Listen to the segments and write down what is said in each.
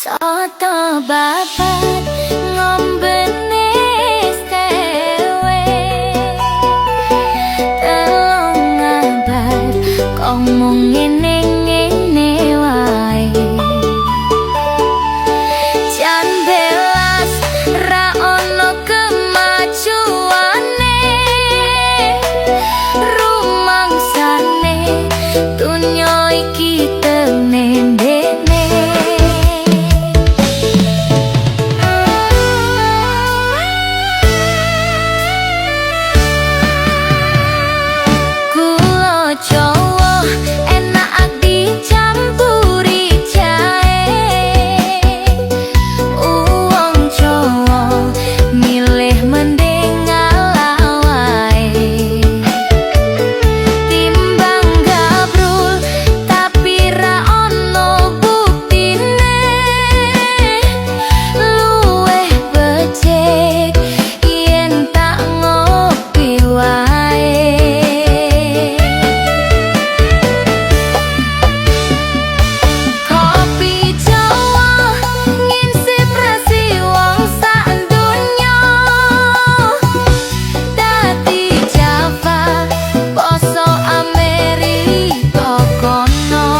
Soto babat ngombene sewe, 3 abad kok mung ngene ngene wae. Jan belas ra ono kemajuane, rumangsane dunyo iki tenendene. Gula Jawa enak dicampuri jahe, wong Jawa milih mending ngalah wae. Timbang gabrul tapi ra ono buktine, luweh becik yen tak ngopi wae. Kopi Jawa nginspirasi wong sak donya, dadi Java basa Amerika kono.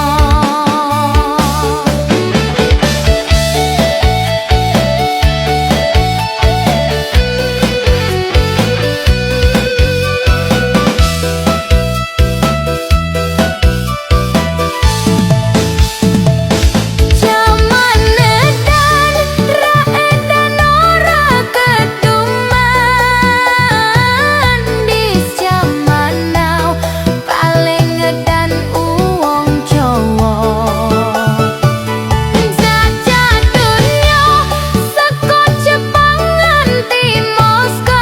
Jaman edan ra edan ora keduman, this jaman now paling edan wong Jawa. Njajah donya saka Jepang nganti Moskow,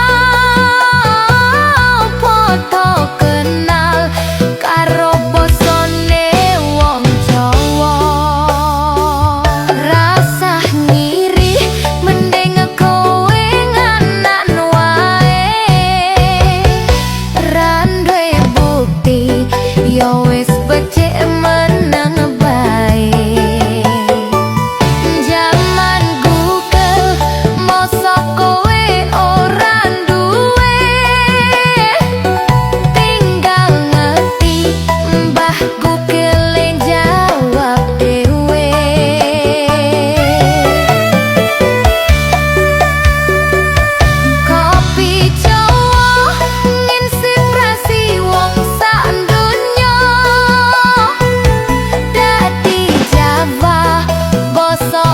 padha kenal karo basane wong Jawa. Rasah ngiri mending kowe nganan wae, ra duwe bukti ya wis becik meneng bae. Jaman Google mosok kowe ora duwe, tinggal ngetik Mbah Google jawab dhewe. Kopi Jawa nginspirasi wong sak donya, dadi Java basa